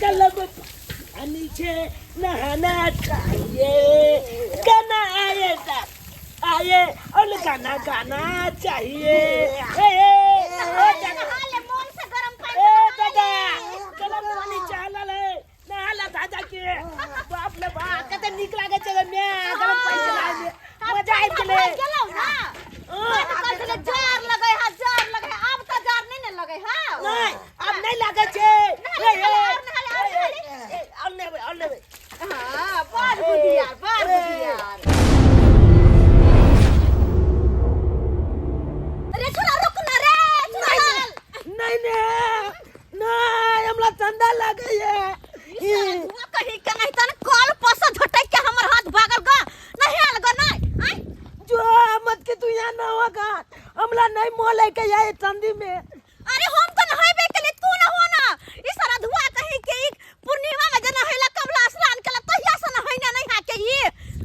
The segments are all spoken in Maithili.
गलब पानी छे नहाना चाहिए गाना आए आए और गाना गाना चाहिए ए, ए, ओ दादा नहा ले मन से गरम पानी ए से नहा दादा ले। गरम पानी चाहलल है नहाला दादा के बाप रे बाप कते नीक लागे छै गे म्या गरम पानी से नहाय में मजा आबि ठंडा गेलै भए गेलौ ना हँ। कहै छलै जार लगै है जार लगै है आब तऽ जार नहि ने लगै है नहि आब नहि लागै छै नहा ले, नहा ले, और नहा ले, और नहा ले। और नेबै और नेबै हाँ बड़ बुधियार बड़ बुधियार रे छोरा रुक ना रे छोरा नहीं नहीं नहीं हमरा ठंडा लागैया धुआं कहीं के नहीं तन कल पस झटक के हमर हाथ भागल गा नहीं आल गा नहीं आय जो मत के तू यहाँ न होगा हमला नहीं मोह लेके आए ठंडी में अरे हम तो नहाइबे के लिए तू न हो ना ई सारा धुआं कहीं के ई पूर्णिमा में जे नहैला कमला स्नान केला तहिया से नहैना नहीं हा के ई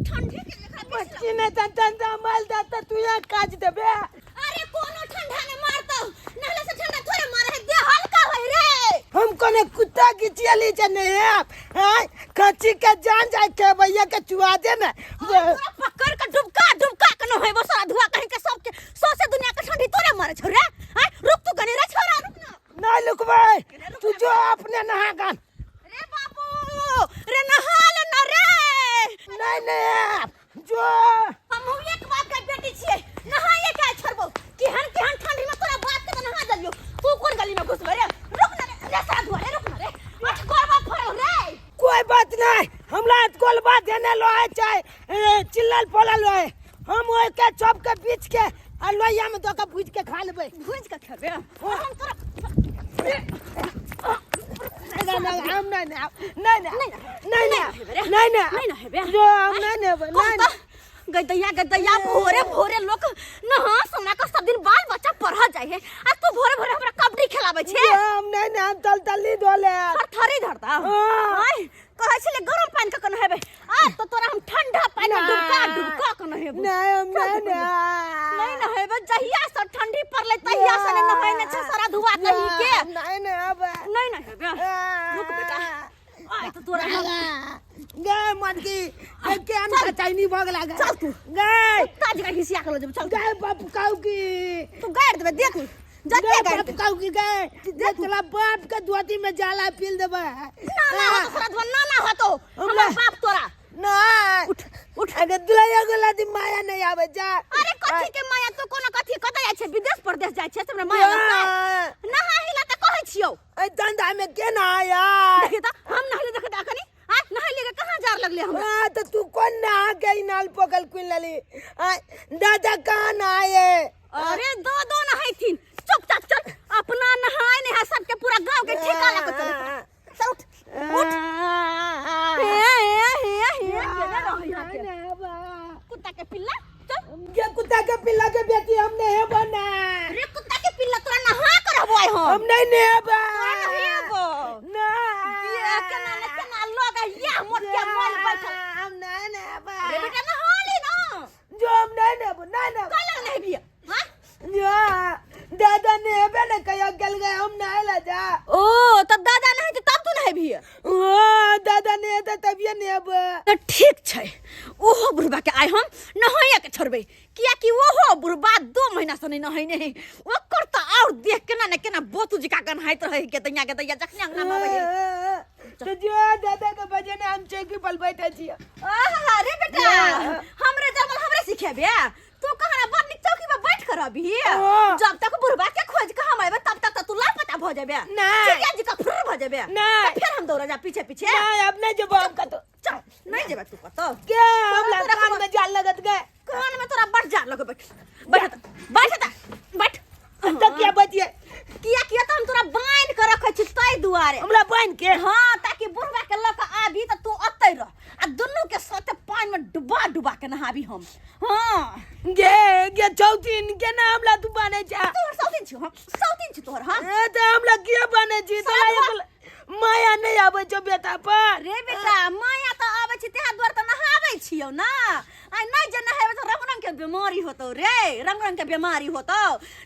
ठंडी के लेखा बेसी मटकी नहीं तन ठंडा माल दाता तू यहाँ काज देबे अरे कोनो ठंडा ने मारतो नहले से ठंडा थोड़े मारे है देह हल्का होय रे हम कोने कुत्ता की चियली जे नहीं है हैं खची के जान जाए के भैया के चुआ दे ना तोरा पकड़ के डुबका डुबका के नहैबो सारा धुआं कहीं के सबके सौसे दुनिया के ठंडी तोरे मारे छौ रे आय रुक तू कनी रे छोरा रुक ना नहीं लुकबे तू जो अपने नहा गान रे बाबू रे नहा ले ना रे नहीं नहीं जो हम एक बाप के बेटी छियै नहाए के छोड़बो केहन केहन ठंडी में तोरा बाप के तो नहा देलियो तू कोन गली में घुसबे रे रुक ना रे रे सारा धुआं रे रुक ना रे अठ कोरबा फड़ो रे कोई बात नहीं हमरा गोलबा देने लो है चाहे चिल्लल फोलल है हम ओइ के चौप के बीच के आ लोहिया में दऽ के भूज के खा लेबै भूज के खेबे हम तोरा नहीं नहीं हम नहीं नहीं नहीं नहीं नहीं नहीं नहीं नहीं ना हेबे जो हम नहीं नेबै नहीं नहीं गदैया गदैया भोरे भोरे लोग नहा सोना के सब दिन बाल बच्चा पढ़ जाय है आ तू भोरे भोरे हमरा कबड्डी खेलाबै छे हम नहीं नहीं हम तल तल्ली धोले थर थरी धरता हाँ। आय कहै छले गरम पानि के केना हेबै आ तो तोरा हम ठंडा पानि में डुबका डुबका के नहेबो नहीं हम नहीं नहीं नहेबे जहिया से ठंडी पड़ले तहिया से ने नहेने छै सारा धुआ कही के नहीं नहीं अब नहीं नहेबे रुक बेटा आय तो तोरा हम गए मन की के अन चाइनी भग लागे चल तू। गए कुत्ता जकाँ घिसिया के लऽ जेबो चल गए बाप काऊ की तू गाड़ि देबे देख जते गए गाड़ि बाप देबे काऊ की गए तोरा बाप के धोती में जाला पील देबे ना ना होतो सारा धुआ ना ना होतो हमर बाप तोरा ना उठ उठ अगे दुलाया गोला दी माया नहीं आवे जा अरे कथी के माया तो कोनो कथी कतऽ जाइ छै विदेश परदेश जाइ छै हमरा माया लगतै नहा हिला तऽ कहै छियौ ए धंधा में के ना आया देखी तऽ हम नहले देख तऽ अखनी आ नहले के कहाँ जार लगले हमरा आ तो तू कौन ना के नाल पकड़ कुन लली आ दादा कहाँ ना आए अरे दो दो नहाइथिन चुपचाप चल अपना नहाय नहीं है सबके पूरा गांव के ठेका लगा चले चल उठ उठ हे हे हे हे केना रहै यहाँ के कुत्ता के पिल्ला चल ये कुत्ता के पिल्ला के बेटी हम नहीं बना रे कुत्ता के पिल्ला तोरा नहा कर रहबो आइ हम हम नहीं नहीं बा तोरा नहेबो ना ये केना ने केना लग या मोट के मोल बैठल हम नहीं नहीं बा रे बेटा नहा ले ना जो हम नहीं नहीं नहीं नहीं कल नहीं भी हां जो दादा ने हेबे ने कहियो गेल गए हम नहीं ला जा ओ तब दादा नहीं तो तब तू नहीं भी ओ दादा ने हेतै तभिए ने हेबै तऽ ठीक छै ओहो बुढ़बा के आइ हम नहाइए के छोड़बै कियाकि ओहो बुढ़बा 2 महीना से नहीं नहेने है ओकर तऽ और देख केना ने केना बोतू जका गन्हाइत रहै के दैया के दैया जखने अंगना में आबै है तो जो दादा के बजे ने हम चौकी पर बैठे छियै आहा रे बेटा हमरे जमल हमरे सिखेबे तू कहना बड़ नीक चौकी पर बैठ कर अभी हाँ। जब तक बुढ़बा के खोज के हम अयबे तब तक तो तू लापता भ जेबे नहीं। चिड़िया जी का फुर्र भ जेबे नहीं। तो फिर हम दौड़ा जा पीछे पीछे नहीं अब नहीं जेबो हम कतो चल नहीं जेबे तू कतो के हम तोरा कान में जाल लगत गए कान में तोरा बड़ जाल लगो बैठ बैठ बैठ बैठ तो क्या बचिए किया किया तो हम तोरा बांध के रखे छी ताहि दुआरे हमरा बांध के हाँ ताकि बुढ़वा के लऽ के आबी तऽ तू ओतै रह आ दुनू के साथे पानि में डुबा डुबा के नहाबी हम हाँ गे गे चौथिन के ना हमरा तू बाने छा तोहर सौतीन छी हम सौतीन छी तोहर हाँ ए त हमरा के बाने छी साला तोरा एकला माया नहीं आबै छौ बेटा पर रे बेटा माया तऽ आबै छै तेहा दुआरे तऽ नहाबै छियौ ना आइ नहि जे नहेबै तऽ रंग रंग के बीमारी होतौ रे रंग रंग के बीमारी होतौ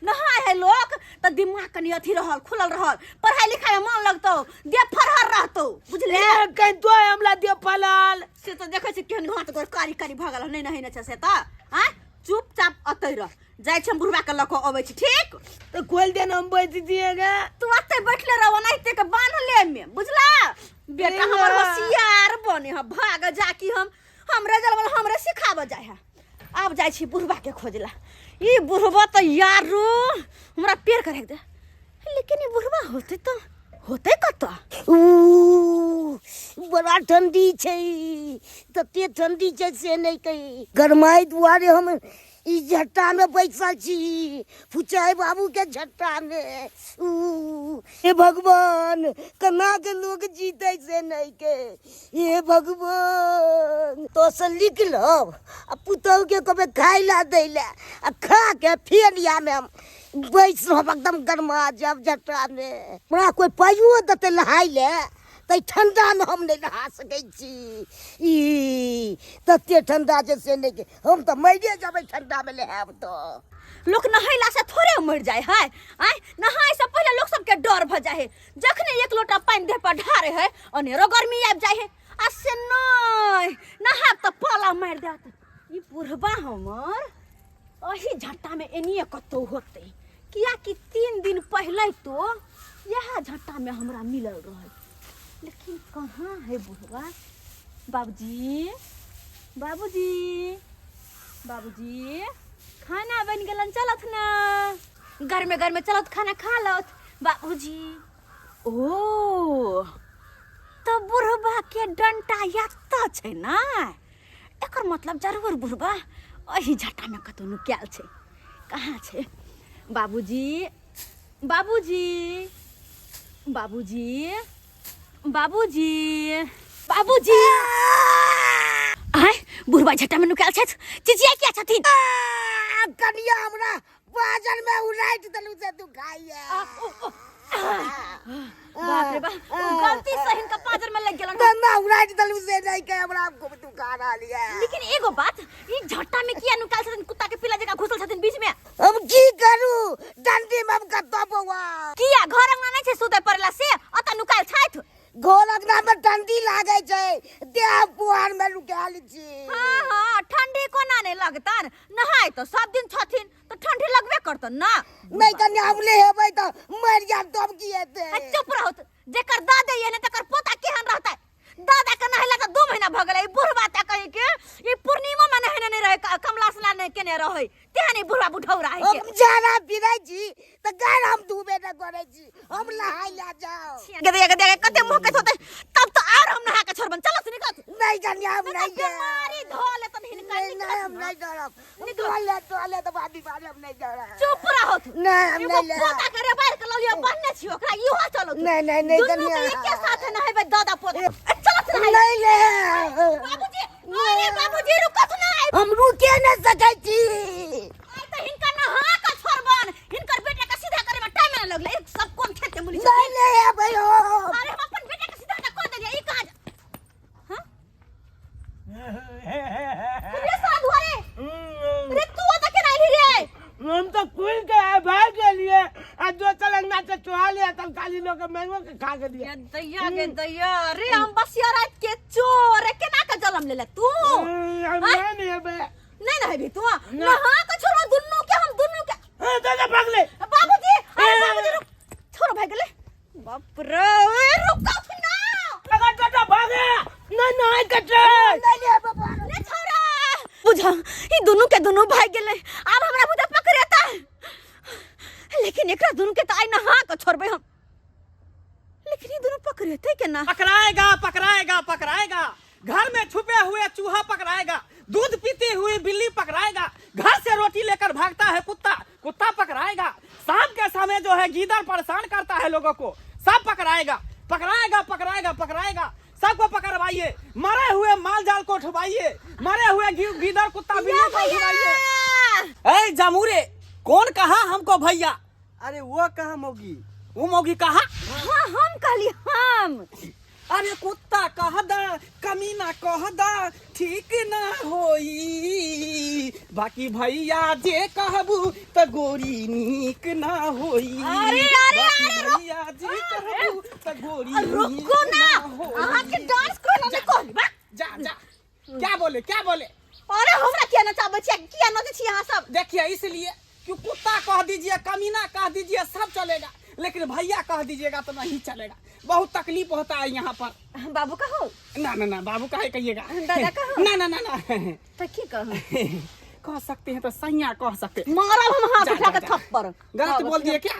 नहाय है लोक तऽ दिमाग कनि अथी रहल खुलल रहल पढ़ाई लिखाई में मन लगतौ देह फरहर रहतौ रहतौ बुझले। कहीं तो हमरा दे पलाल। से तऽ देखै छी केहन हाथ गोर कारी कारी भऽ गेल, नहि नहेने छै से तऽ। आँय, चुपचाप अतै रह, जाइ छी हम बुढ़वा के लऽ कऽ अबै छी, ठीक? तो खोल देना, हम बैठ दिएगा। तू अतै बैठले रह, ओनाहिते के बान्हले में, बुझला? बेटा हमर होशियार बने ह, भाग जा कि हम हमरे जलवल हमरे सिखाबऽ जाइ है। आब जाइ छी बुढ़वा के खोजला। ई बुढ़वा तऽ यारू हमरा पेड़ करे दे, लेकिन ई बुढ़वा होते तऽ होते कतऽ? ऊ बड़ा ठंडी छै, तते ठंडी छै से नहि कही। गरमाइ दुआरे हम ई झट्टा में बैसल छी, फुचाई बाबू के झट्टा में। ऊ हे भगवान, केना के लोग जीते से नहीं के, हे भगवान। तो से लिख लब आ पुतहु के कहबै खाय ला दै ला, आ खा के फेर या में हम बैस रहब एकदम गरमा जाब झट्टा में। हमरा कोई पाइयो देतै नहाय ले तऽ ठंडा में हम नहि नहा सकै छी। ई तते ठंडा छै से नहि के, हम तऽ मरिए जेबै ठंडा में नहायब तऽ। लोक नहैला से थोड़े मरि जाय है। आँय, नहाय से पहिले लोक सबके डर भऽ जाय है, जखने एक लोटा पानि देह पर ढारे है अनेरो गर्मी आबि जाय है। आ से नहि नहायब तऽ पाला मारि देत। ई बुढ़बा हमर एही झट्टा में एनिए कतौ होतै, कियाकि 3 दिन पहले तो इएह झट्टा में हमरा मिलल रहै। लेकिन कहाँ है बुढ़वा? बाबूजी, बाबूजी, बाबूजी, खाना बनि गेलन, चलत ना गर्मे गर्मे, चलत खाना खा लौथ बाबूजी। ओ तऽ बुढ़वा के डंटा एतऽ छै ना, एकर मतलब जरूर बुढ़वा एही झट्टा में कतौ नुकायल छै। कहाँ छै बाबूजी? बाबूजी, बाबूजी, बाबूजी, बाबूजी। आय, बुढ़वा झट्टा में नुकायल छथि, चिचिया किया छथिन? कनिया हमरा बाजर में उड़ाइट देलू से दुखाइया। बाप रे बाप, ओ गलती से हिनका पाजर में लग गेलन। ना उड़ाइट देलू से नहीं के हमरा खूब दुखा रहल ये। लेकिन एगो बात, ई झट्टा में किया नुकायल छथिन? कुत्ता के पिला जकाँ घुसल छथिन बीच में। हम की करू, डंडी में हम कतऽ बौआ? किया घर अंगना नहीं छै सुते पड़ला से अतऽ नुकायल छथि? घर अंगना में ठंडी लागे छै, देह पुआर में लुकायल छी। हाँ हाँ, ठंडी कोना नहीं लगतन, नहाय तो सब दिन छथिन तो ठंडी लगबे करतन ना। नहीं कन्या हम ले हेबै तऽ मरि जायब तब की हेतै? आ, चुप रहू, जेकर दादे ये ने तकर पोता केहन रहतै? दादा के नहेला तऽ 2 महीना भऽ गेलै, ई बुढ़वा तऽ कहीं के ई पूर्णिमा में नहेने नहीं रहे, कमला स्नान नहीं केने रहे, तेहन ई बुढ़वा बुढ़ौरा है के। हम जाड़ा फिरै छी तऽ गाड़ हम धुबे नहि करै छी, हम नहाय ला जाओ। गे दैया, गे दैया, कते मुँह के होतै तब तऽ आर हम नहा के छोड़बन। चलो से निकल। नहीं कन्या हम नहीं बीमारी धो लेतन हिनका। नहीं, नहीं, हम नहीं डरब। डोले डोले तो बादी बादी हम नहीं डरब। चुप रहो तू। नहीं, हम एगो नहीं ले। पोता के रे बाहर के ललियो बन्ने छी ओकरा, इहो चलो तू। नहीं, नहीं, नहीं, दुनू के कन्या। एके साथ नहेबै दादा पोता। ए, चलो तू नहाय। नहीं ले। बाबूजी, अरे बाबूजी रुको तू ना। हम रुके नहीं सकै छी। आइ तऽ हिनका नहा के छोड़बन, हिनकर बेटा के सीधा करे में टाइम ना लगलै। एक सब कोन खेत के मुली छथिन? नहीं ले अबै हो। अरे हम अपन बेटा के सीधा कऽ देलियै, ई कहाँ हां? रे साधु, अरे रे तू ओतऽ केना एलही रे? हम तो कुल के आए भाग गेलिए आ दोसर अंगना से चोहा लिया तरकारी लोग के मैंगो के खा गेलिए। गे दैया, गे दैया, अरे हम बसिया रात के चोर केना के जलम लेले तू? हम आँय? नहीं हेबे। नहीं नहेबी तू? नहा के छोड़ो दुन्नू के, हम दुन्नू के। ए, दादा भाग ले। बाबूजी, अरे बाबूजी रुक, छोड़ो भाग गेले। बाप रे, ए, रुको ना। लगा दादा भागे। नहीं नहीं कटे। नहीं ले बाबा। रे छोड़ा। बुझा, ई दुन्नू के दुन्नू भाग गेले, आब हमरा बुझा पकड़ेता। लेकिन एकरा दुन्नू के त आइ नहा के छोड़बै हम। लेकिन ई दुन्नू पकड़ेतै केना? पकड़ाएगा, पकड़ाएगा, पकड़ाएगा। घर में छुपे हुए चूहा पकड़ाएगा, दूध पीती हुई बिल्ली पकड़ाएगा, घर से रोटी लेकर भागता है कुत्ता, कुत्ता पकड़ाएगा। शाम के समय जो है गीदड़ परेशान करता है लोगों को, सब पकड़ाएगा, पकड़ाएगा, पकड़ाएगा, पकड़ाएगा। सबको पकड़वाइए, मरे हुए माल जाल को उठवाइए, मरे हुए गीदड़ कुत्ता बिल्ली को उठवाइए। ए जमूरे, कौन कहा हमको भैया? अरे वो कहा मौगी? वो मौगी कहा? हाँ हम कहली हम। अरे कुत्ता कह दा, कमीना कह दा, ठीक ना होई, बाकी भैया जे कहबू त गोरी नीक ना होई। अरे, अरे, बाकी अरे, रुक। भैया जे कहबू त गोरी रुको नीक ना। हो अहाँ के डांस करे ला नहीं कहली बा जा जा, क्या बोले क्या बोले? अरे हमरा किया नचाबै छियै, किया नचै छी अहाँ सब? देखिए, इसलिए कि कुत्ता कह दीजिए, कमीना कह दीजिए, सब चलेगा, लेकिन भैया कह दीजिएगा तो नहीं चलेगा। बहुत तकलीफ होता है यहाँ पर। बाबू कहो। ना ना ना, बाबू काहे कहिएगा? दादा कहो। ना ना ना ना। तो की कहू? कह सकते हैं तो सैया कह सकते हैं। मारब हम हाथ जा, उठा जा, के जा। थप्पड़। गलत बोल दिए क्या?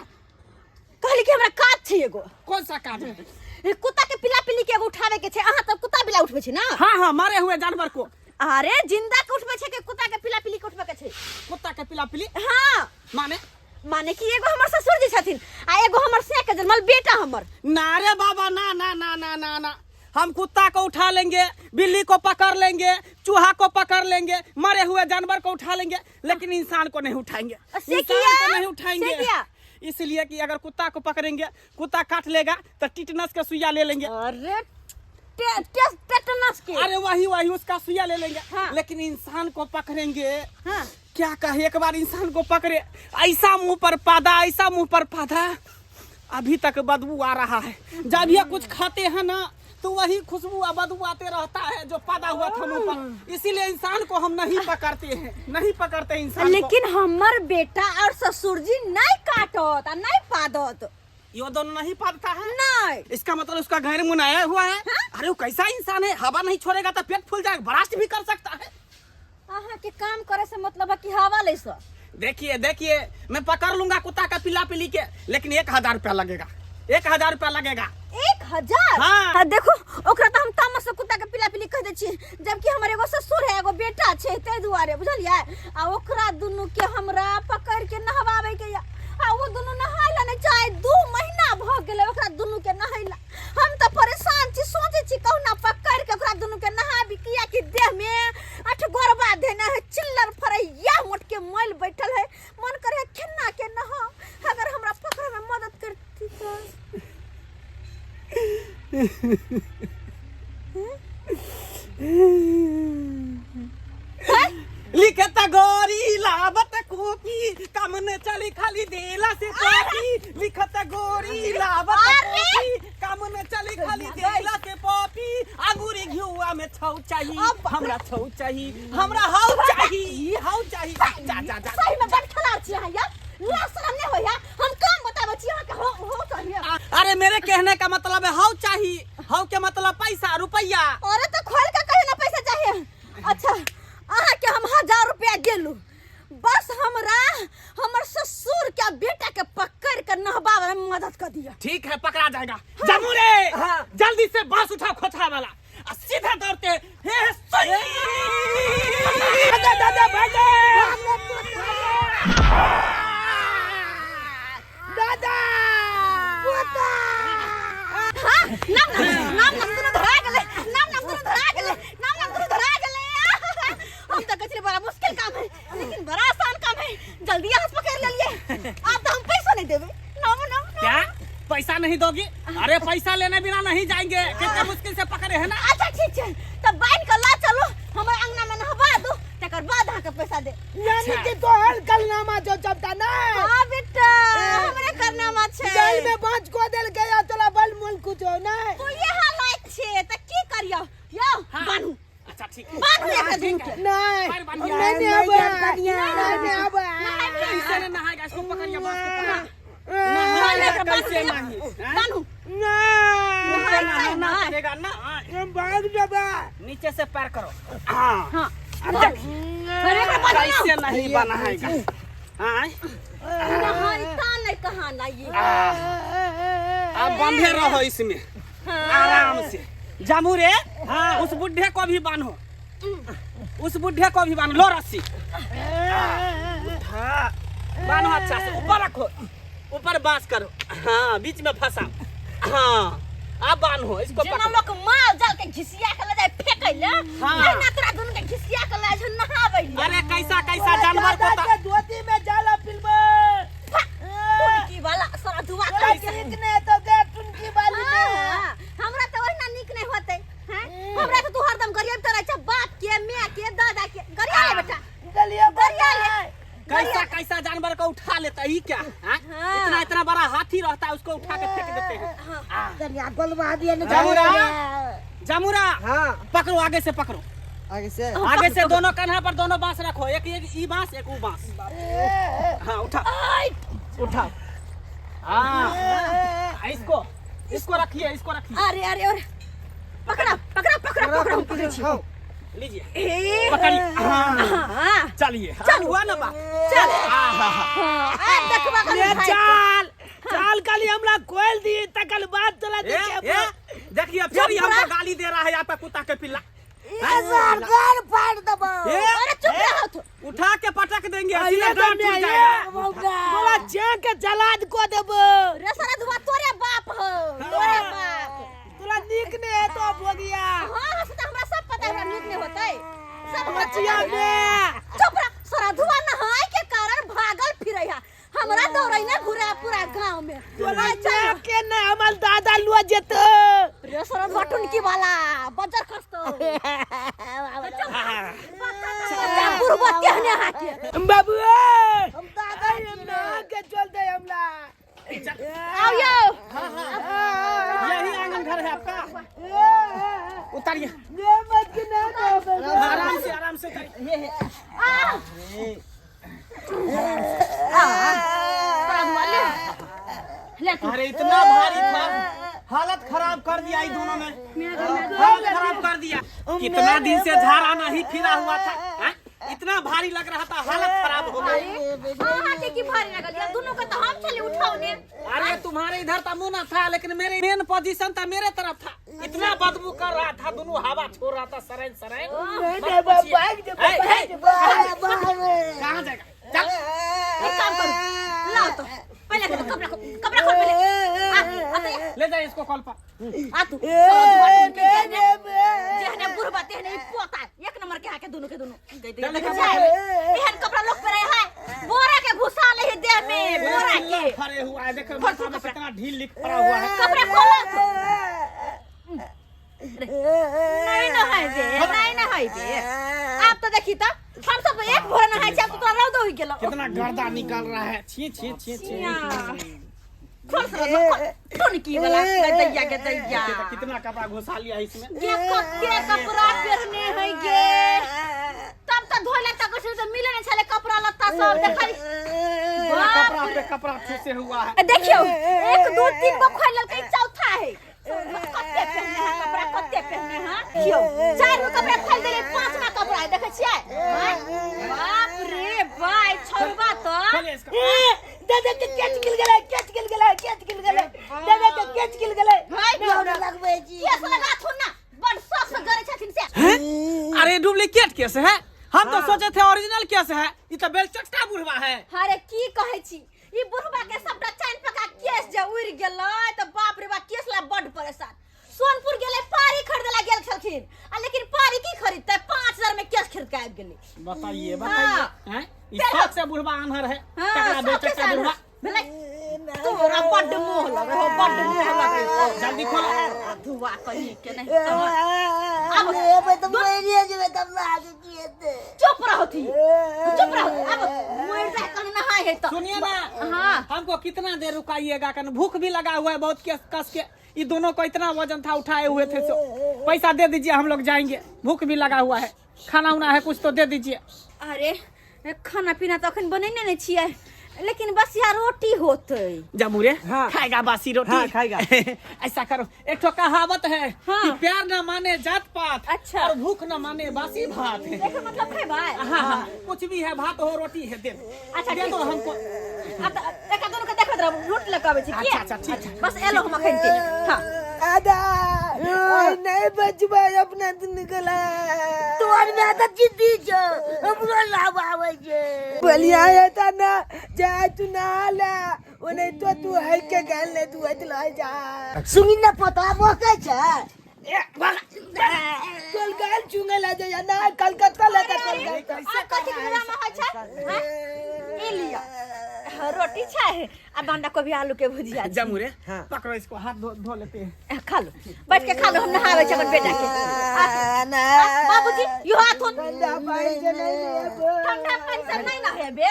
कहली कि हमरा काज छै एगो। कौन सा काज है? ए, कुत्ता के पिला पिली के एगो उठावे के छै। अहाँ तऽ कुत्ता बिला उठबै छी ना? हाँ हाँ, मारे हुए जानवर को। अरे जिंदा के उठबै छै कि कुत्ता के पिला पिली के उठबै के छै? कुत्ता के पिला पिली? हाँ। माने? माने कि एगो हमर ससुर जी छथिन आ एगो हमर से के जन्मल बेटा हमर। ना रे बाबा, ना ना ना ना ना ना, हम कुत्ता को उठा लेंगे, बिल्ली को पकड़ लेंगे, चूहा को पकड़ लेंगे, मरे हुए जानवर को उठा लेंगे, लेकिन इंसान को नहीं उठाएंगे। से इंसान किया? को नहीं उठाएंगे। से किया? इसलिए कि अगर कुत्ता को पकड़ेंगे, कुत्ता काट लेगा तो टिटनस का सुइया ले लेंगे। अरे टेटनस के? अरे वही वही, उसका सुइया ले लेंगे। हाँ। लेकिन इंसान को पकड़ेंगे, हाँ। क्या कहे, एक बार इंसान को पकड़े, ऐसा मुंह पर पादा, ऐसा मुंह पर पादा, अभी तक बदबू आ रहा है। जब ये कुछ खाते हैं ना तो वही खुशबू और बदबू आते रहता है जो पादा हुआ था मुंह पर। इसीलिए इंसान को हम नहीं पकड़ते हैं, नहीं पकड़ते हैं इंसान को। लेकिन हमर बेटा और ससुर जी नहीं काटत आ नहीं पादत। ये दोनों नहीं पादता है? नहीं। इसका मतलब उसका गैर मुनाया हुआ है। हाँ? अरे वो कैसा इंसान है, हवा नहीं छोड़ेगा तो पेट फूल जाएगा, ब्रास्ट भी कर सकता है। अहाँ के काम करे से मतलब है कि हवा ले सो। देखिए देखिए, मैं पकड़ लूंगा कुत्ता का पिल्ला पिली के, लेकिन 1000 रुपया लगेगा, 1000 रुपया लगेगा। 1000? हाँ। हाँ, देखो ओकरा तो हम तामस से कुत्ता के पिला पिली कह दै छी, जबकि हमर एगो ससुर है एगो बेटा छै, ताहि दुआरे बुझलियै। आ ओकरा दुनू के हमरा पकड़ के नहवावे के या, आ ओ दुनू नहाय ला नहि चाहे, 2 महीना भ गेलै ओकरा दुनू के नहैला। हम तऽ परेशान छी, सोचै छी कहुना पकड़ के ओकरा दुनू के नहाबी, किया कि देह में अठ गोरबा देने है, चिल्लर फरैया मोट के मैल बैठल है, मन करे है खेना के नहा। अगर हमरा पकड़े में मदद करती तो। लिखत गोरी लावत कॉपी, कम न चली खाली देला से कॉपी। लिखत गोरी लावत कॉपी, कम न चली खाली देला से कॉपी। अंगूरी घिउआ में छौ चाही, हमरा छौ चाही, हमरा हौ चाही, हौ चाही। जा जा जा। सही में बड़ खलार छी अहाँ यार, लाज शरम नहीं होइया। हम काम बताबै छी अहाँ के, हो हो चाहिए। अरे मेरे कहने का मतलब है हौ चाही, हौ के मतलब पैसा रुपया। अरे तो खोल के कहियो ना पैसा चाहिए। अच्छा अहाँ के हम 1000 रुपया देलू, बस हमरा हमर ससुर के बेटा के पकड़ के नहबावे में मदद कर दिया। ठीक है, पकड़ा जाएगा। हाँ। जमू रे, हाँ। जल्दी से बांस उठाओ खोथा वाला, आ सीधा दौड़ते हे सही। दादा दादा भागे दादा। हाँ, नाम नाम नाम नाम दुनू धरा गेलै, नाम नाम दुनू धरा गेलै, नाम नाम दुनू धरा गेलै। हम तो कहै छलियै बड़ा मुश्किल काम है, लेकिन बड़ा आसान काम है। जल्दी हाथ पकड़ लेलिए, आब तो हम पैसा नहीं देबै। नाम नाम नाम। क्या पैसा नहीं दोगी? अरे पैसा लेने बिना नहीं जाएंगे, कितने मुश्किल से पकड़े है ना। अच्छा ठीक है, तब बांध के ला चलो हमर अंगना में नहवा दो, तकर बाद अहाँ के पैसा दे। यानी कि तोहर कलनामा जो चपटा ना। हाँ बेटा, हमरे करनामा छै। जल में बांच को देल गया तोरा बल मूल कुछ हो ना। तो ये हालत छै त की करियो? यो हाँ। बान्हू। अच्छा ठीक है। बान्हू एकरा दुनू के। नहीं, पैर बांधिए। नहीं नहीं नहीं आबे, कनिया। नहीं नहीं आबे। कैसे ने नहाएगा इसको, पकड़िए बांस को पकड़। बान्हू एकरा, बान्हू कैसे एकरा। नहीं? हैं? बान्हू। नहीं, नहाय नहाना नहाय। पड़ेगा ना। हम भाग जाबे। नीचे से पैर करो। हाँ हाँ। अब देखिए अरे एकरा बान्हू ना। कैसे नहीं बनाएगा। हाँ नहाइता नहीं कहाँ ना ये। अब बंधे रहो इसमें आराम से। जामू रे, हाँ उस बुढ़े को भी बांधो, उस बुढ़े को भी बांधो। लो रस्सी उठा, बांधो अच्छा से, ऊपर रखो, ऊपर बांस करो, हाँ बीच में फंसा, हाँ अब बांधो इसको जेना पकड़ो। लोक माल जाल के घिसिया के ले जाय फेकै ले, हाँ। तहिना तोरा दुनू के घिसिया के ले जाय नहाबै ले। अरे कैसा कैसा जानवर को दादा के धोती में जाला पिलबे। टुनकी वाला सारा धुआ तोरा खा के। ठीक ने तो गे टुनकी वाली हाँ, में। हाँ, हमरा तऽ ओहिना नीक नहि होतै। हैं? हमरा तऽ तू हरदम गरियब रहै छ, बाप के, माय के, दादा के। गरिया ले बेटा, गलिया गरिया ले। कैसा कैसा जानवर को उठा लेता है ये क्या? हाँ? हाँ। हाँ। इतना इतना बड़ा हाथी रहता है, उसको उठा के फेंक देते हैं। कनिया गोलवा दिए ने। जमुरा। जमुरा। हाँ। पकड़ो, आगे से पकड़ो। आगे से। आगे से दोनों कन्हा पर दोनों बांस रखो, एक एक ई बांस, एक ऊ बांस। हाँ, उठा उठा। हाँ, इसको इसको रखिए, इसको रखिए। अरे अरे अरे, पकड़ा पकड़ा पकड़ा पकड़ा, हम पकड़ै छी। हाँ। लीजिए। ए। पकड़िए, हाँ। हाँ। चलिए, चल हुआ ना बात, चल। हाँ। हाँ, आब देखबा कनी ले भाई। चल चल, कल हमरा कोयल दी तकल बात तोला ए, देखे। ए, देखिए, फिर ही हमको गाली दे रहा है आपका कुत्ता के पिल्ला। सर घर फाड़ देबो। ए, अरे चुप रहो तू। उठा के पटक देंगे, आ, सीधे ये डांट तो टूट मैं जाएगा। तोला चेक के जलाद को देबो। रे सारा धुआ तोरे बाप हो, तोरे बाप। तोला नीक नहीं है तो भोगिया। हाँ हाँ, से त हमरा सब पता है, हमरा नीक नहीं होतै सब हमरा बचिया पता है। में। चुप रह। सारा धुआ नहाय के कारण भागल फिरै है, हमरा दौड़ै ने घुरे पूरा गांव में। तोला आ, चल। चेक के न हमर दादा लुआ जेतो। रे सारा धुआ टुनकी वाला बजर खसतो। बच्चा बुढ़बा केहने हाके। बाबू हम दादा। नहा के चल दे हमरा। आओ यो। यही आंगन घर है आपका, उतारिए। ये मत के ना आराम से, आराम से उतारिए। आ सारा धुआ ले ले तू। अरे इतना भारी था, हालत खराब कर दिया ये दोनों ने, हालत खराब कर दिया। कितना दिन से झाड़ा नहीं फिरा हुआ था, हैं? इतना भारी लग रहा था, हालत खराब हो गई। हाँ हाँ, के की भारी लगल या दोनों के तो हम छले उठाउने। अरे तुम्हारे इधर तो मुंह ना था, लेकिन मेरे मेन पोजीशन था, मेरे तरफ था। इतना बदबू कर रहा था, दोनों हवा छोड़ रहा था सरैन सरैन। मत पूछिए। ए, ए, कहाँ जाएगा? चल। एक काम करू, लाओ तो पहले कपड़ा कपड़ा खोल पहले। आ आ तो। ले जाए इसको कॉल पर। आ तू सारा धुआ टुनकी जेहने जेहने बुढ़बा तेहने ई पोता, एक नंबर के हाके दोनों के दोनों। चल ले कपड़ा। जाए, एहन कपड़ा लोग पहरे है, बोरा के घुसा ले है देह में बोरा के। फरे हुआ है, देखो खोल माथा में कपड़ा। कितना ढील लिख पड़ा हुआ है। कपड़ा खोलो। नहीं नहाय बे, नहीं नहाय बे। आप तो देखी त हम सब एक भोर नहाय छी, आब तो तोरा रौद होई गेलो। कितना गर्दा निकल रहा है, छी छी छी छी। खोल सारा खोल टुनकी वाला गदैया गदैया। कितना कपड़ा घुसा लिया इसमें। गे कते कपड़ा पहने है गे, तब त धोले त कुछ तो मिले नहीं छले कपड़ा लत्ता सब देखै। पूरा बाप कपड़ा पे कपड़ा ठूसे हुआ है। देखियो, एक दो तीन गो खोल लेलकै, चौथा है। कते पहने है कपड़ा, कते पहने है। देखियो, चार गो कपड़ा खोल देले, पांचवा कपड़ा है, देखै छियै? हैं? बाप रे बाय, छोड़बा तो। खोलिए इसको। दादा के केच गिल गेलै, केच गिल गेलै, केच गिल गेलै, दादा के केच गिल गेलै। भाई। हमरा लगबै छी। केस लगाथुन ना, बड़ शौक से गरै छथिन से। अरे डुप्लीकेट केस है, हम तो सोचे थे ओरिजिनल केस है, ये तो बेलचट्टा बुढ़वा है। अरे की कहै छी, ई बुढ़बा के सबटा चाइन पका केस जे उड़ि गेलै त बाप रे बाप, केस ला बड परेशान। सोनपुर गेलै पारी खरीदे ला गेल छलखिन आ, लेकिन पारी की खरीदते, 5000 में केस खरीद के आबि गेलै। बताइए बताइए, हैं? इस शौक से बुढ़वा आन्हर है। हाँ, तकड़ा शौके से बेलचट्टा बुढ़वा। भेलै तोरा, बड्ड मोह लगै हो, बड्ड मोह लगै हो। जल्दी खोलो। धुआ कहीं के नहीं। आब एबै तऽ मरिए जेबै तब लाज की हेतै। चुप रहथी, चुप रहो, अब मरि जाए कन नहाय है तो। सुनिए ना। हाँ। हमको कितना देर रुकाइएगा? कन भूख भी लगा हुआ है बहुत कस कस के। ये दोनों को इतना वजन था, उठाए हुए थे, सो पैसा दे दीजिए, हम लोग जाएंगे। भूख भी लगा हुआ है, खाना उना है कुछ तो दे दीजिए। अरे खाना पीना तो अखन बनेने नहीं छियै, लेकिन बस यहाँ रोटी होतै। जमुरे। हाँ। खाएगा बासी रोटी? हाँ, खाएगा। ऐसा करो, एक ठो कहावत है हाँ। कि प्यार न माने जात पात अच्छा। और भूख न माने बासी भात। एकर मतलब खेबै? हाँ हाँ, कुछ भी है, भात हो रोटी है, दे दो। अच्छा, दे ठीक दो छै। हमको। आब तऽ एका दुनू के देखैत रहब, रोटी लऽ कऽ अबै छी की? अच्छा, अच्छा, ठीक छै। बस एलो हम अखन के। हाँ। आदा आई नहीं बचबै अपना दिन गला। तोहर माय तऽ जिद्दी छौ, हमरो लाभ आबै छै। बलिया है ता ना जा, तू ना ला ओ नहीं तो तू है के गल नहीं तू है ला जा। सुनी ने, पोता मोकै छै। कल गल चुंगे ला जा ना, कलकत्ता ला जा, कलकत्ता। आब कथी के ड्रामा होइ छै? हाँ? ई लिअ, रोटी छै आ बन्धा कोबी आलू के भुजिया छै। जमुरे। हाँ। पकड़ो इसको, हाथ धो धो लेते हैं। खा लो, बैठ के खा लो, हम नहाबै छी अपन बेटा के। बाबूजी, यो हाथ। ठंडा पानी से नहीं लेब। ठंडा पानी से नहीं नहेबे?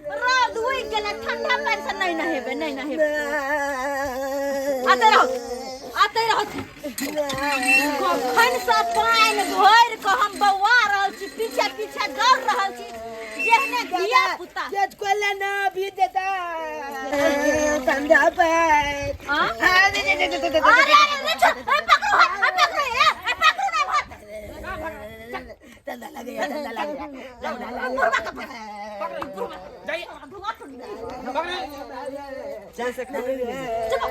रौद उगि गेलै ठंडा पानि से नहि नहेबै नहि नहेबै आते रहो आते रहो कखन से पानि भरि कऽ हम बौआ रहल छी पीछे पीछे दौड़ रहल छी जेहने धिया पुता केच कोला ना भी देता ठंडा पानी हाँ? अरे अरे अरे छोड़ ए, पकड़ो हाथ ए, पकड़ो ए, ए, पकड़ो ना हाथ ठंडा लगे ठंडा लगे बुढ़वा के पकड़ जाइए धुआं टूट पकड़े चैन से खाना नहीं मिले। चुप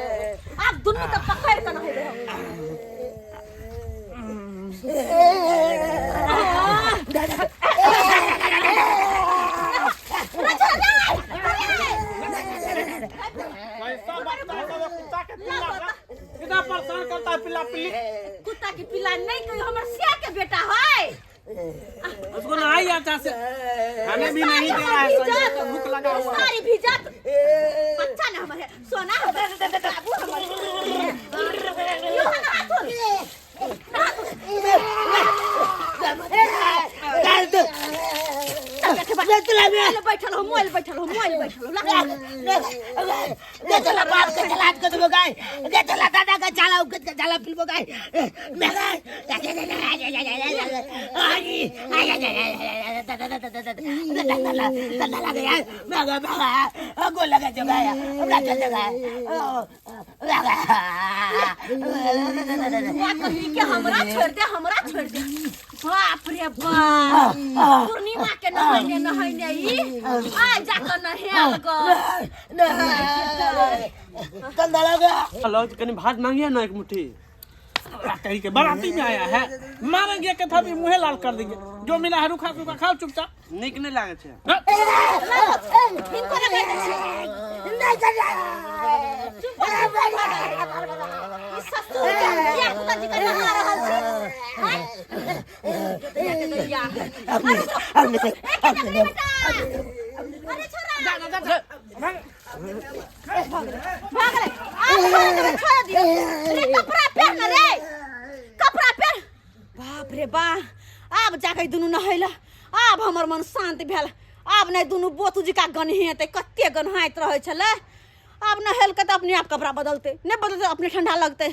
आप दुनू के पकड़ के नहेबै हम कैसा बच्चा है वो कुत्ता के पिल्ला का कितना परेशान करता है पिल्ला पिल्ली कुत्ता के पिल्ला नहीं कहियो हमर सिया के बेटा है उसको नहाई अच्छा से खाने भी नहीं दे रहा है सही से, भूख लगा हुआ है सारी भिजत बच्चा ना हमर है सोना हमर बाबू हमर यो नहा धो नहा धो मोबाइल बैठल हो मोबाइल बैठल हो मोबाइल बैठल हो ला। बाप के चला के देबो गाय गे चला दादा के चला उके के चला पिलबो गाय मैं गो लगा जो गाय हमरा चल गाय बुआ कही के हमरा छोड़ दे हमरा छोड़ दे बाप रे बाप पूर्णिमा के नहैने नहैने ई आ जाके नहायल ग कंधा लगा लो कनी भात मांगिए ना एक मुट्ठी कहीं के बाराती में आया है मारेंगे के था भी मुंह लाल कर देंगे जो मिला है रुखा सुखा खाओ चुपचाप नीक नहीं लागे छै हाँ? हिनको लगा दै छी। चुप ई ससुर के धिया पुता जी के नहा रहल छी हैं? दैया। अरे रुको, ए, बेटा। अरे छोरा भाग रे आप छोड़ दे छोड़ दियो रे कपड़ा पहन ना रे कपड़ा पहन बाप रे बा आब जाके दुनू नहैला आब हमर मन शांत भेल आब नहि दुनू बोतू जी का गन्हेतै कते गन्हाइत रहै छलै आब नहेलकै तऽ अपने आप कपड़ा बदलतै नहि बदलतै तऽ अपने ठंडा लगतै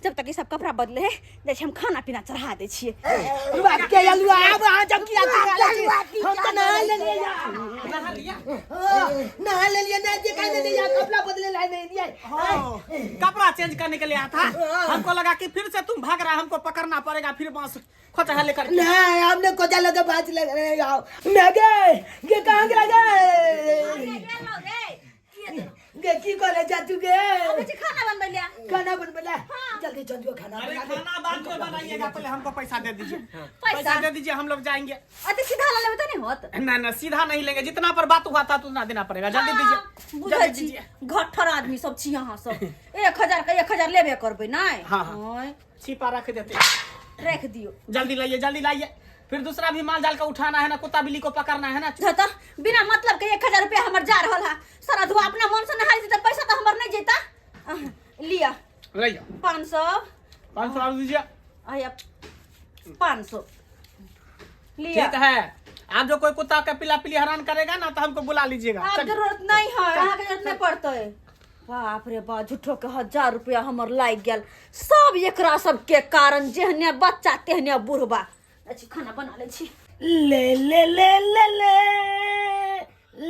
जब तक ई सब कपड़ा बदले है जाइ छी हम खाना पीना चढ़ा दै छियै बाप के अलुआ आब अहाँ जब किया हम तो नहा लेलियै नहा लिया नहा लेलियै नहीं दिखाई नहीं दिया कपड़ा बदले लाए नहीं दिया कपड़ा चेंज करने के लिए आया था हमको लगा कि फिर से तुम भाग रहा हमको पकड़ना पड़ेगा फिर बांस खोचा लेकर के। नहीं हमने कोचा लगे बात लग रहे आओ मैं गए ये कहाँ गिरा गए गे की करे जा तू गे खाना बनबै लिया खाना बनबे जल्दी चल जो खाना अरे बना दे खाना बाद में बनाइएगा पहले हमको पैसा दे दीजिए पैसा? पैसा दे दीजिए हम लोग जाएंगे अति सीधा लऽ लेबै तऽ नहि होत ना ना सीधा नहीं लेंगे जितना पर बात हुआ था उतना देना पड़ेगा जल्दी दीजिए बुझै जल्दी छी दीजिए घट्ठर आदमी सब छी अहाँ सब 1000 के 1000 लेबे करबै नहि हाँ, हाँ। आँय, छिपा रख देते हैं। राखि दियौ जल्दी लाइए जल्दी लाइए फिर दूसरा भी माल जाल का उठाना है ना कुत्ता बिल्ली को पकड़ना है ना तऽ बिना मतलब के 1000 रुपया हमर जा रहल है सारा धुआ अपना मन से नहाई तऽ पैसा तऽ हमर नहि जेता अहाँ, लिअ लाइए 500 500 और दीजिए आया 500 लिअ ठीक है आप जो कोई कुत्ता का पिला पिली हैरान करेगा ना तो हमको बुला लीजिएगा आब चलिए। जरूरत नहीं है अहाँके जरूरत नहीं पड़तै बाप रे बा झूठो के 1000 रुपया हमर लागि गेल सब एकरा सबके कारण जेहने बच्चा तेहने बुढ़बा अच्छी खाना बना लै छी ले ले ले ले ले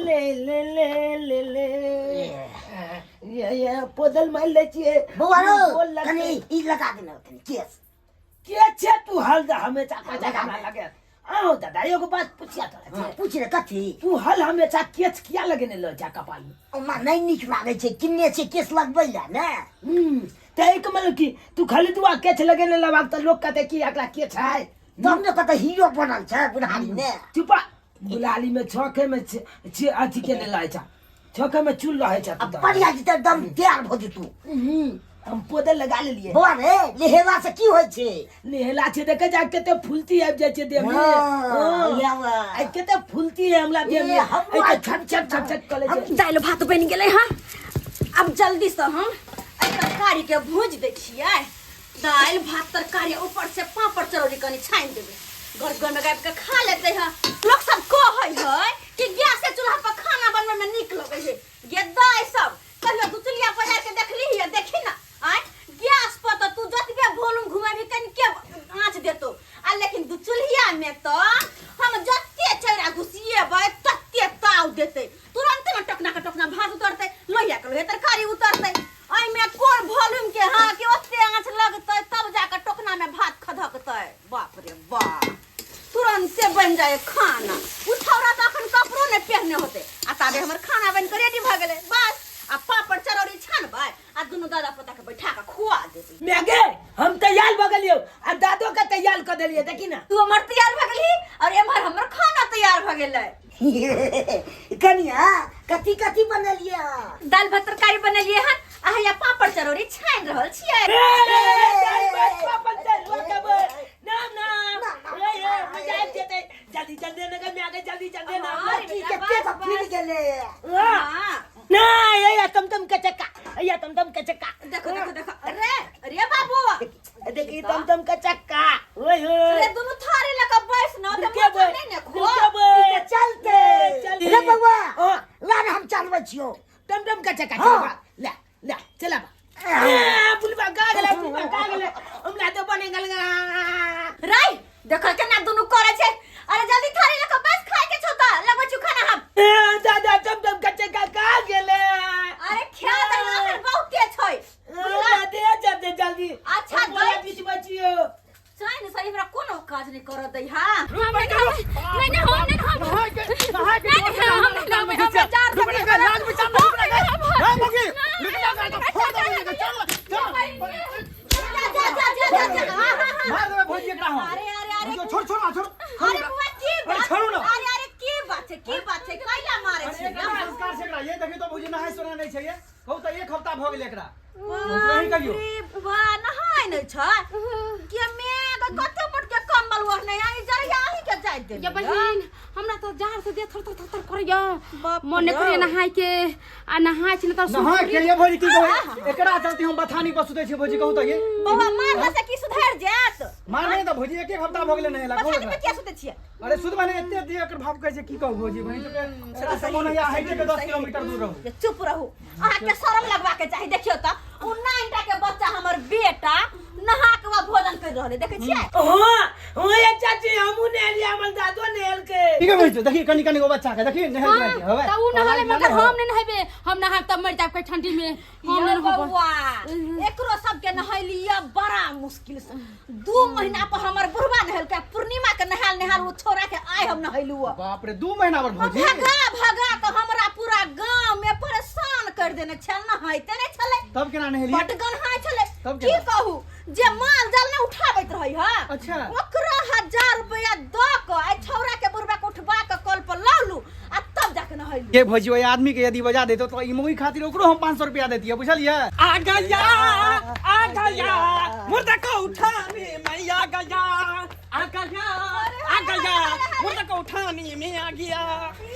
ले ले ले ले ले ये ये पोदल मार ले छिए बौआ रौ बोल लग कनी ई लगा देना कनी केस के छे तू हल दा हमेशा कोचा हमरा लगे आओ दादा एगो बात पूछिया तोरा हाँ, पूछ रे कथी तू हल हमेशा केच किया लगेने ल जा कपाल में ओमा नहि नीक लागै छै किन्ने छै केस लगबै लए ने तऽ एहिके मतलब कि तू खाली तू आ केच लगेने लबाक तऽ लोक कहतै कि एकरा केच है तब ने कतऽ हीरो बनल छै बुढ़ारी ने चुपा बुलाली में छके में अथी केने रहै छ छके में चूल रहै छ आ बढ़िया जेतै एकदम तैयार भऽ जेतू हम पौधा लगा लेलिए बौआ रे नहेला से की होइ छै नहेला छै देखे जा कते फुलती आबि जाइ छै देह में हाँ, इएह बात। आइ कते फुलती है हमरा देह में ए, हमरो आइ छप छप छप छप करै छै दालि भात बनि गेलै हँ आब जल्दीसँ हम एहि तरकारीके भूजि दै छियै दालि भात तरकारी ऊपर से पापड़ चरौरी कनि छानि देबै घर घर में गाबि के खा लेतै हँ लोक सब कहै है कि गैसे चूल्हा पर खाना बनबै में नीक लगै है। गे दाइ सब कहियो दुचलिया बजा के देखली है? देखी ना, आय गैस पर तो तू जतबे वॉल्यूम घुमेबी कनिके आँच देतो आ, लेकिन दुचुल्हिया में तो हम जते चौरा घुसिएबै तते ताव देतै, तुरंते में टोकना के टोकना भात उतरतै, लोहिया के लोहिया तरकारी उतरतै। एहिमे कोन वॉल्यूम के, हाँ, कि ओते आँच लगतै तब जाके टोकना में भात खधकतै। बाप रे बाप, तुरंते बन जाए खाना। उ छौड़ा तऽ अखन कपड़ो नहि पहने होते आ ताबे हमर खाना बनि कऽ रेडी भऽ गेलै। बस आ पापड़ चरौरी छानबै आ दुनू दादा पोता के बैठा कऽ खुआ देबै। मैगे, हम तैयार भऽ गेलियौ आ दादो के तैयार कऽ देलियै, देखी ना। तू हमर तैयार भऽ गेलही और एम्हर हमर खाना तैयार भऽ गेलै। कनिया, कथी कथी बनेलियै अहाँ? दालि भात तरकारी बनेलियै हन आ हैया पापड़ चरौरी छानि रहल छियै। जल्दी जल्दी ना मैगे, जल्दी जल्दी ना। अरे की बेटा, कते बस, तऽ फिर बस। गेलै। हाँ। ना ये तम तम के चक्का, ये तम तम के चक्का। देखो देखो देखो, अरे अरे बाबू, देखी तम तम के चक्का, ओए होए। रे दुनू थारी लऽ कऽ बैस न तऽ रुके मजा बै, नहि ने खो। रुके बै। ई तऽ चलते। चलते। रे बौआ, हाँ। ला ने, हम चलबै छियौ। टम टम के चक्का। हाँ। चलाबा, ले ले चलाबा। ए, बुलबा गा गेलै, बुलबा गा गेलै, हमरा तो बने गेल गा। रे देखो केना दुनू करै छै। अरे जल्दी थारी लऽ कऽ बैस, खाय के छौ तऽ लगबै छियौ खाना हम। ए, दादा, टम टम के चक्का गा गेलै। अरे खा दे, अखन बहुते छै। ए, दे जल्दी जल्दी। अच्छा, हम बोला दै। बीच बचियो। चाहे ने सही, हमरा कोनो काज नहि करऽ दै। हाँ, नहीं नहीं, हम नहीं, हम नहीं, नहीं, हम नहीं नहाबै, हमरा जार से नहीं लाज बचा, जा जा जा जा जा जा, हाँ हाँ हाँ। मार देबै भौजी एकरा हम। अरे अरे अरे। छोड़ छोड़ छोड़। अरे बुआ, की अरे बात? छोड़ू ना। अरे अरे, की बात छै, की बात छै, कैला मारे अरे छै? एकरा संस्कार छै एकरा। ये देखियौ तऽ भौजी, नहाय सोना नहि छै। ये कहू तऽ, एक हफ्ता भऽ गेल एकरा। नहीं कहियो। बा नहाय नहि छै के मेघ, कते मोट के कम्बल ओढ़ने आई जरिया अहीं के जाइत देली। ये बहिन, हमरा तो जार से देह थर थर थर थर करैया। बाप मन नहि रे। करैया नहाय के आ नहाय छी ने तऽ नहाय के ये भौजी की कहू, एकरा चलते हम बथानी पर सुतै छी भौजी, कहू तऽ ये। बौआ, मारला से की सुधरि जायत? मार नहि तऽ भौजी, एक एक हफ्ता भऽ गेलै नहेला। कहू बथानी एकरा। पे किया सुतै छियै? अरे सुत माने एते दिए एकर भाव कहै छै, की कहू भौजी, बहिन सबके एकरा से मोन होइया हाइटे के 10 किलोमीटर दूर रहू। जे चुप रहू, अहाँके शरम लगवा के चाही। देखियौ तऽ उ 9 टा के बच्चा हमर बेटा नहा के वा भोजन कर रहले, देखै छियै? हाँ हाँ, ये चाची, हमहूँ नहेलियै, हमर दादो नहेलकै। ठीक है भौजी, देखी कनी कनी गो बच्चा के देखी नहेल जाइ छै हवे। तऽ उ नहाले मगर हम नहि नहेबे। हम नहायब तब मरि जायब ठंडी में, हम नहि यौ नहाबे। बौआ, एकरो सबके नहैलियै बड़ा मुश्किल से। 2 महीना पर हमर बुढ़वा नहेलकै। पूर्णिमा के नहाल नहाल ओ छोरा के आइ हम नहैलु। बाप रे, 2 महीना पर भौजी? भगा भगा के हमरा पूरा गांव में परेशान कर देने छल, नहाइते नहि छलै। तब केना नहेलियै? बड गन्हाइ छलै। तब की केना? कहू, जे माल जाल ने उठाबैत रहै हा, अच्छा। ओकरा 1000 रुपया दऽ कऽ आइ छौड़ा के बुढ़वा के उठबा कऽ कल पर लौलू आ तब जाके नहैलू। के भौजी, ओहि आदमी के यदि बजा देतो तो ई मौगी खातिर ओकरो हम 500 रुपया देतियै, बुझलियै? आ गया, आ गया मुर्दा को उठाने मैं आ गया, आ गया, आ गया मुर्दा को उठाने में आ गया।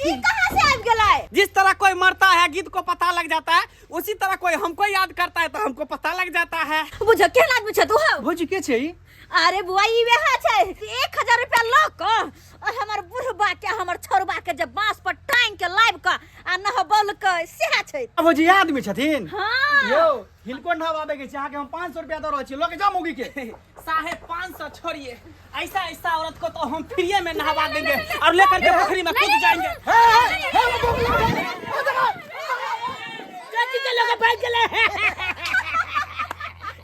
ई कहाँ से आबि गेलै? जिस तरह कोई मरता है गीत को पता लग जाता है, उसी तरह कोई हमको याद करता है तो हमको पता लग जाता है। बुझ केहन आदमी छै तू हौ? भौजी, के छै ई? अरे बुआ, ई वएह छै, 1000 रुपया लऽ कऽ और हमर बुढ़बा के हमर छौड़बा के जे बांस पर टांग के लाबि कऽ आ नहबौलकै, सएह छै। भौजी, इएह आदमी छथिन? हाँ। यौ, हिनको नहबाबे के छै। अहाँके हम 500 रुपया दऽ रहल छी, लऽ के जाउ मौगी के। साहेब, 500 छोड़िए, ऐसा ऐसा औरत को तो हम फ्री में नहवा देंगे और लेकर के पोखरी में कूद जाएंगे। चाची के लगे भागि गेलै।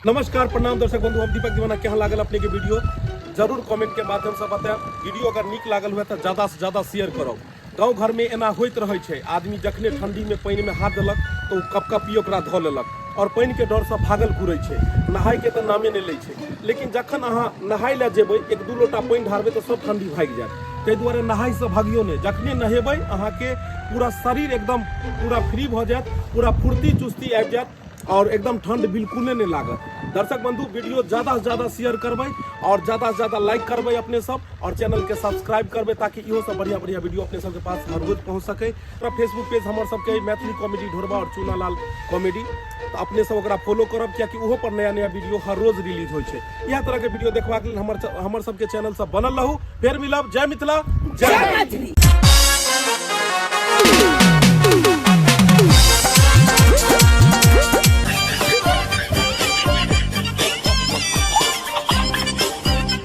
नमस्कार, प्रणाम दर्शक बंधु, हम दीपक दीवाना। केहन लागल अपने के वीडियो, जरूर कमेंट के माध्यम से बतायब। वीडियो अगर नीक लागल हुए तऽ ज्यादा से ज्यादा शेयर करब। गाँव घर में एना होइत रहै छै, आदमी जखने ठंडी में पानि में हाथ देलक तऽ ओ कपकपी ओकरा धऽ लेलक और पानि के डर से भागल घुरै छै, नहाय के तऽ नामे नहि लै छै। लेकिन जखन अहाँ नहाय लए जेबै, एक दू लोटा पानि ढारबै तऽ सब ठंडी भागि जायत। ताहि दुआरे नहाय से भागियौ नहि। जखने नहेबै, अहाँके पूरा शरीर एकदम पूरा फ्री भऽ जायत, पूरा फुर्ती चुस्ती आबि जायत और एकदम ठंड बिल्कुले नहीं लागत। दर्शक बंधु, वीडियो ज्यादा से ज्यादा शेयर करबै और ज्यादा से ज्यादा लाइक करबै अपने सब और चैनल के सब्सक्राइब करबै, ताकि इहो सब बढ़िया बढ़िया वीडियो अपने सबके पास हर रोज पहुंच सके। फेसबुक पेज हमर सबके मैथिली कॉमेडी ढोरबा और चूनालाल कॉमेडी, तऽ अपने सब ओकरा फॉलो करब, कियाकि ओहो पर नया नया वीडियो हर रोज रिलीज होइ छै। इएह तरह के वीडियो देखबाक लेल हमर सबके चैनल सब बनल रहू। फेर मिलब। जय मिथिला, जय मैथिली।